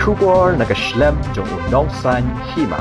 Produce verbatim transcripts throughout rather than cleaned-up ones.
Khubor na ka shlem jong u nongsan hima.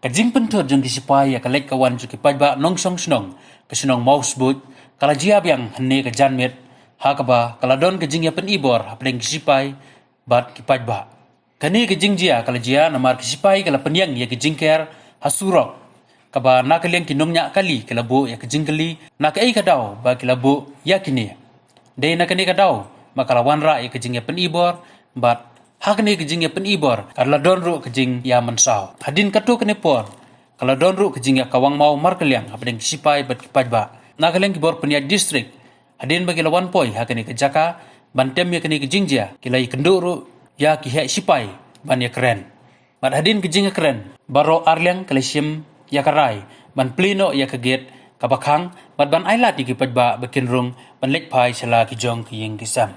Ka jingpynthut jong ki sipai ïa ka leit ka wan jong ki paidbah nongshong shnong ka shnong Mawsbuit ka la jia biang hynne ka janmiet, ha kaba ka la don ka jingïapynibor hapdeng ki sipai bad ki paidbah. Kane ka jingjia ka la jia namar ki sipai ka la pynïeng ïa ki jingker ha surok, kaba na ka liang ki nongñiah kali ki la buh ïa ka jingkylli na kaei ka daw ba ki la buh ïa kine. Dei na kane ka daw ba ka la wanrah ïa ka jingïapynibor, bad ha kane ka jingïapynibor ka la don ruh ka jingïamynsaw. Hadien katto katne por ka la don ruh ka jingïakawang maw markylliang hapdeng ki sipai bad ki paidbah. Na ka liang ki bor pynïaid district, hadien ba ki la wan poi ha kane ka jaka ban tem ïa kane ka jingjia, ki la ïakynduh ruh ïa ki heh sipai ban ïakren. Bad hadien ka jingïakren, baroh arliang ki la shim ïa ka rai ban plie noh ïa ka gate kaba khang, bad ban ailad ïa ki paidbah ba kin rung ban leit phai sha la ki jong ki ïing ki sem.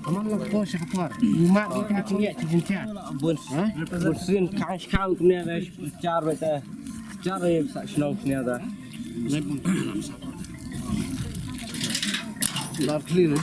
Kaman la ko sha ka por. Uma ni kini kini ya cikin cia. Bun. Ha? Bun sin kang kang kumne da char beta. Char ya sa shnong kumne da. Lar clean.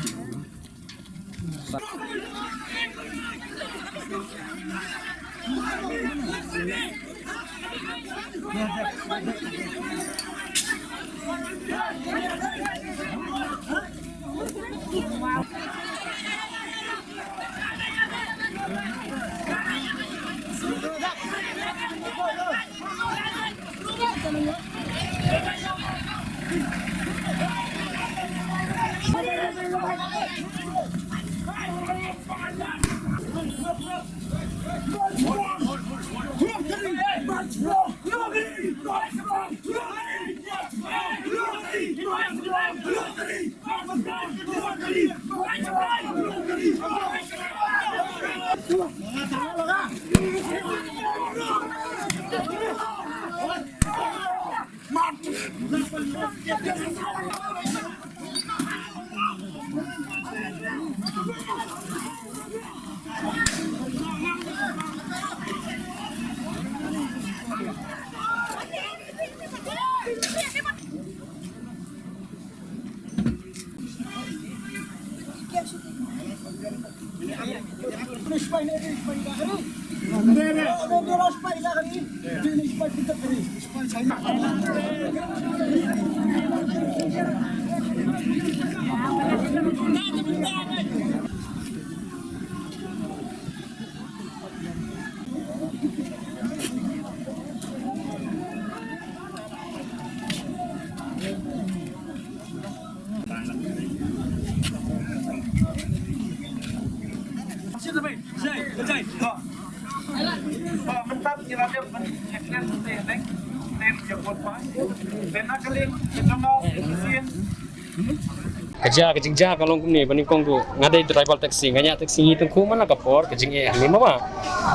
Ka jia, ka jingjia ka long kumne, ba nyngkong ruh nga dei driver taxi, nga ñiah taxi, ngi tyngkhuh man la ka por, ka jingeh hangne ma ba.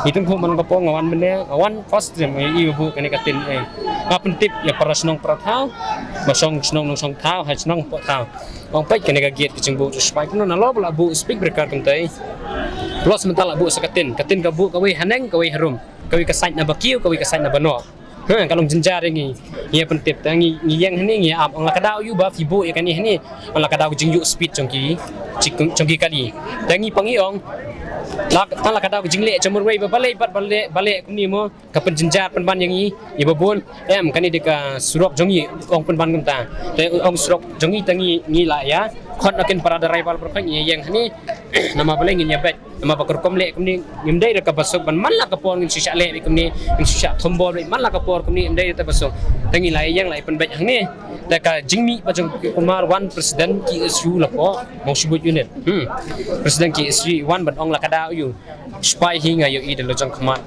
Ngi tyngkhuh man la ka por, nga wan mynne, nga wan first time, eh, i buh kane ka tin, eh. Nga pyntip ïa para shnong para thaw, ba shong shnong nongshong thaw, ha shnong hapoh thaw. Ong peit kane ka gate ka jingbuh jong sipai, kumno nalor ba la buh speed breaker kumtei. Plus mynta la buh sa ka tin, ka tin ka buh kawei haneng, kawei harum, kawei ka side na ba kiew, kawei ka side na ba noh. Ha, ka long jynjar ïa ngi. Ngi ïa pyntip, te ngi, ngi ïeng hangne, ngi ïa ap, ong la ka daw ïa ba phi buh ïa kane hangne. Ong la ka daw ka jingïoh speed jong ki, jong, jong ki kali. Te ngi pang ngi ong, la, tang la ka daw ka jingleh jong marwei ba balei bad balei, balei kumne mo. Ka pynjynjar pynban ïa ngi, ïa ba bun. Em, kane dei ka surok jong ngi, ong pynban kumta. Te ong surok jong ngi, te ngi, ngi la ïa khot na kin para driver baroh, ngi ïeng hangne. Namar balei ngin ïa beit. Namar ba ka rukom leh kumne ngim dei da kaba suk ban man la ka por ngin shu shah leh kumne, ngin shu shah thombor man la ka por kumne, ngim dei da kaba suk. Te ngi la ïeng la pynbeit hangne. Te ka jingmih ba jong ki Kumar wan president K S U la pok, mong shibut unit. Hmm. President K S U wan ban ong la ka daw ïu. Spy hi nga ïohi da la jong khmat.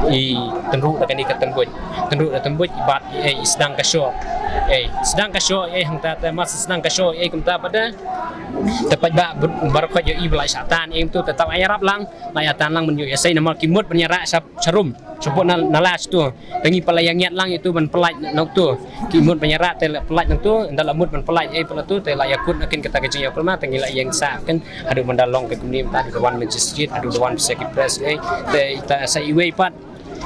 I tynruh da kane ka tynbuit. Tynruh da tynbuit i bat i, eh, i sdang ka shoh. Eh, sdang ka shoh, eh, hangta te mas sdang ka shoh, eh, kumta pat da. Te pat ba bar khot ïohi ba la shatan, eh, tu te tau ai rap lang, la ïa tan lang men ïohi sei namar ki mut ban ïa rah sha, sha rum. Sha pok na, na la sha tu. Te ngi pat la ïa ngiat lang ïa tu ban pynlait na, na tu. Ki mut ban ïa rah te la pynlait na tu, ynda la mut ban pynlait, eh, pat la tu, te la ïa kut na kin kata ka jingïa pynma, te ngi la ïa ngsa kin. Haduh ban da long ka kumne mynta, haduh da wan magistrate, haduh da wan pisa ki press, eh, te ita sa iwei pat,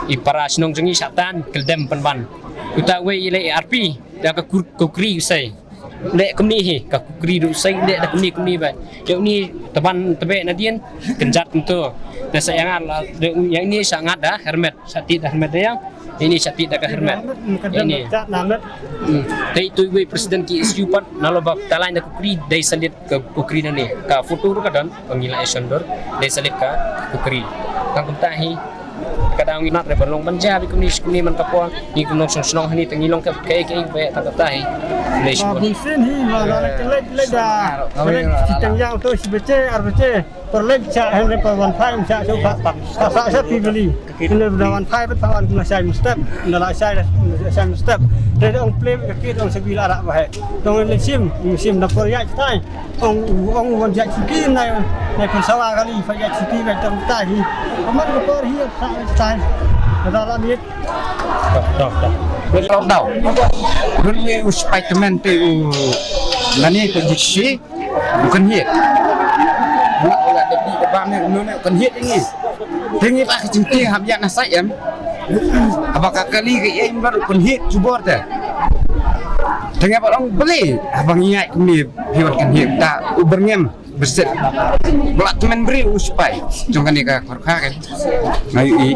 i para shnong jong ngi shatan, kyldem pynban. Uta wei i leh A R P, da ka kur-, kukri usai. Leh kumne hi, ka kukri ruh usai, leh da kumne kumne ba. Ïa une, taban tabe nadien, kynjat kumto. Da sa ïa ngat la, da u-, ïa une sa ngat da, hermet, sa ti da hermet da ïa. Ini sa ti da ka hermet. Ini. Hmm. Te itu wei president K S U pat, nalo ba talain da kukri, dei salit ka kukri na ni. Ka photo ruh ka don, ba ngi la ïa shon dur, dei salit ka kukri. Tang kumta hi, ka dang ngi nat re ban long ban ja, bi kumni, kumni man ka por, ngi kumno shnong shnong hani, te ngi long ka, ka, ka, ka, tang kumta hi. Dei shi. Bun sin hi, ma la la ka lek, lek da. Lek, ci tang yang to, shi bache, ar bache. Por lek cha, hen re por wan phai, cha, cha, pa, pa, pa, pa, cha, pi beli. Kine da wan phai, pa, wan kumna shai mustep, na la shai, shai mustep. Te ong play, ka kit, ong sebi la rak bahai. Tong le sim, sim da por ya, tai. Ong, ong wan jak siki nai, nai pynsawa kali, pynjak siki nai tang tai hi. Amat ka por hi, tai. Ka la mit. Tok, tok, tok. Tok, tok. Run ni u Spiderman te u nani ko jiksi, bukan hit. Ngat la de bi de ba me nune bukan hit ini. Tengi ba ka jingti hab ya na sai em. Aba ka kali ka ya imbar bukan hit jubor te. Tengi ba long beli, aba ngi ai kumi. Hiwat kan hit ta u berngem beset. Bla temen bri u spai. Jong kane ka khor kha kan. Ngai i.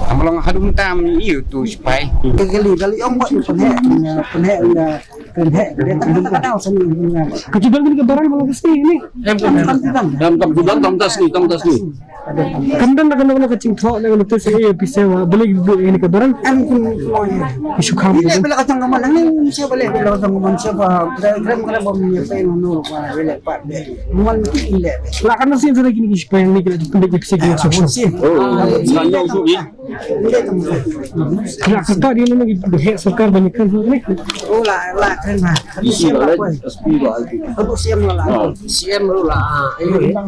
Am long hadum tam i tu spai. Kali kali ong ba pynhe, pynhe, pynhe. Ka judon kini ka barang ba long ka sni ni. Em, em, em. Dam, dam, dam, dam, tas ni, dam, tas ni. Kam don na ka, na ka jingthoh na ka notice, eh, pisa wa, beli bu ini ka barang. Em, kum, kum, kum. Isu kam. Ini bela ka tang ka man, ini siapa beli, bela ka tang ka man, siapa, kira, kira, kira, bom ni, apa yang nol, apa, beli, apa, beli. Mual mesti ini. Lah, kan mesti ada lagi ni, siapa yang ni, kita tu, kita pisa, kita. Oh, oh, oh. Kena kata dia ni lagi berhek sorkar banyak kan ni. Oh lah, lah, kena. Isi lah, isi lah. Aduh, C M lah. Oh. C M lah. Ayo, ya.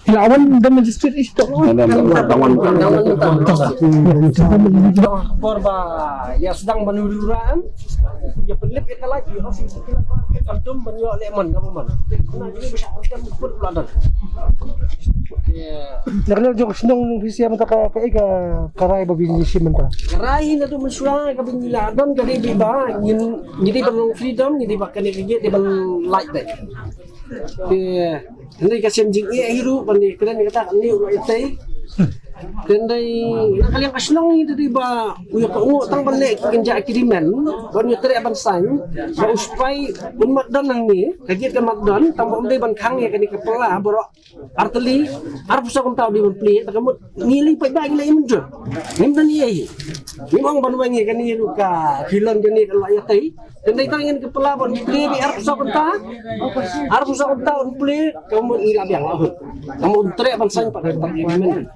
Kila awan da magistrate is tok. Awan, awan, awan. Por ba ya sedang menurunkan. Ya pelip ya kalah. Kaltum ban ïoh leh mon, ka mon. Kena jong shnong nong phi siam ta ka, ka, ka, ka rai ba bini siam ta. Rai na tu mensura ka bini la don ka dei ba ngin, ngin dei ban long freedom, ngin dei ba kane ka dei ban light dei. Te, hynrei ka siam jingeh hi ruh ban dei kren kata ka ni u la ïatei. Te hynrei na ka liang ka shnong ngi dei ba u ïa ka u tang ban leh ki kynja agreement ban ïa treh ban sign ba u spai un mat don nangne ka git ka mat don tang ba um dei ban khang ïa kane ka pla baroh artylli arphew saw kynta u dei ban plie ta ka mut ngi lei paidbah ngi lei mynjur ngim don ïa hi ngim ong ban weng ïa kane ruh ka khilon kane ka la ïatei. Tang dei tang ngin ka pla ban plie bi arphew saw kynta. Arphew saw kynta ban plie ka mut ngi la biang la hut. Ka mut treh ban sign pat ka agreement.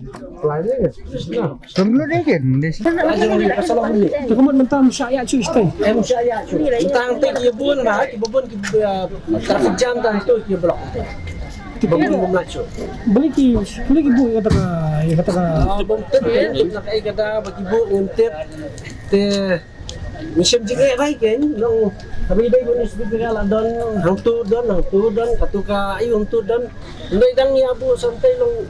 Kam lu dei kan dei. Ka mut mynta msha ïa chu stai. Em msha ïa chu. Mynta te ki bun ba ki bun ki traffic jam tang tu ki block. Ki bun bun la chu. Beli ki, beli ki bu kata ka, kata ka. Bun tu na ka kata ba ki bu ngin tip. Te Ngi shem jingeh bai kein, nong kami dei bun sbi pira la don, hangtu don, hangtu don, katu ka ayu hangtu don. Ndai dang ya bu santai long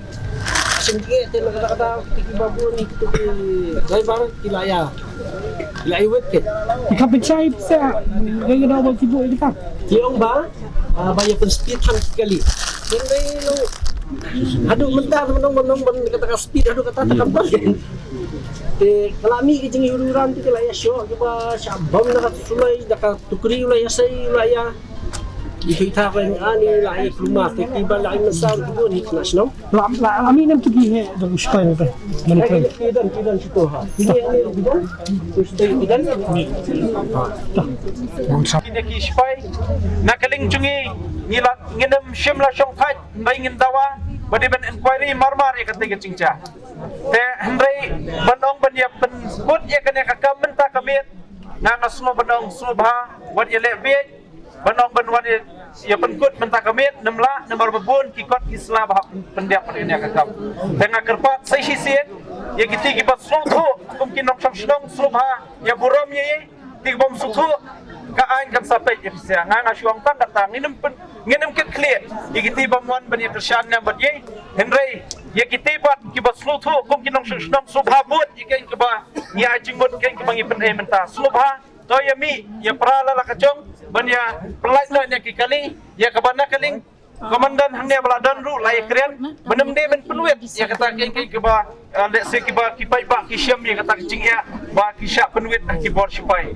shem jingeh te na kata kata tiki babu ni tu ki driver ki la ya. Ki la iwet ke. Ka pechai pisa, ngai kena ba kibu ini ka. Ki ong ba, ah, ba ya pen speed han kali. Ndai long, aduh mentar menong menong ben kata ka speed aduh kata ka ba. Te ka la mih ka jingïuran te ka la ïa shoh kiba shah bam na ka suloi da ka tukri u la ïa sei u la ïa. Ito ita ko ani la ai kuma te ki ba la ai masa ko ni kena shnong. La la ami nam tu ki he da ku shpai na ta. Mani kren. Ki dan ki dan situ ha. Ini ani ki dan. Terus ki dan. Kine ki shpai na ka liang jong ngi, ngi la ngin ym shim la shong thait, hynrei ngin dawa ba dei ban inquiry marmar ïa kata ka jingjia. Te hynrei ban ong ban ïa pynkut ïa kane ka kam mynta ka miet, nga nga sngewbha ban ong sngewbha wat ïa leh bieit, ban ong ban wan ïa pynkut mynta ka miet, namar ba bun ki kot ki sla ba hap pyndiap ïa kane ka kam. Te nga kyrpad sa shisien ïa kito kiba sngewthuh kum ki nongshong shnong, sngewbha ïa burom ïa i. Kito kibym sngewthuh, ka aiñ kan sa peit ïa phi sha. Nga nga shu ong tang kata, ngin ym pyn, ngin ym kit khlieh ïa kito bym wan ban ïa kyrshan ïa bad ïa. Hynrei ïa kito bad kiba sngewthuh kum ki nongshong shnong, sngewbha bud ïa kane kaba ngi ai jingmut, kane kaba ngi pynei mynta, sngewbha to ïa mih ïa pra la la ka jong ban ïa pynlait noh ïa ki kali, ïa kaba na ka liang komandan hangne ba la don ruh la ïa kren ban ym dei ban pynwit ïa kata, kane kaba, eh, lehse kiba ki paidbah ki shem ïa kata ka jingeh ba ki shah pynwit ha ki bor shipai.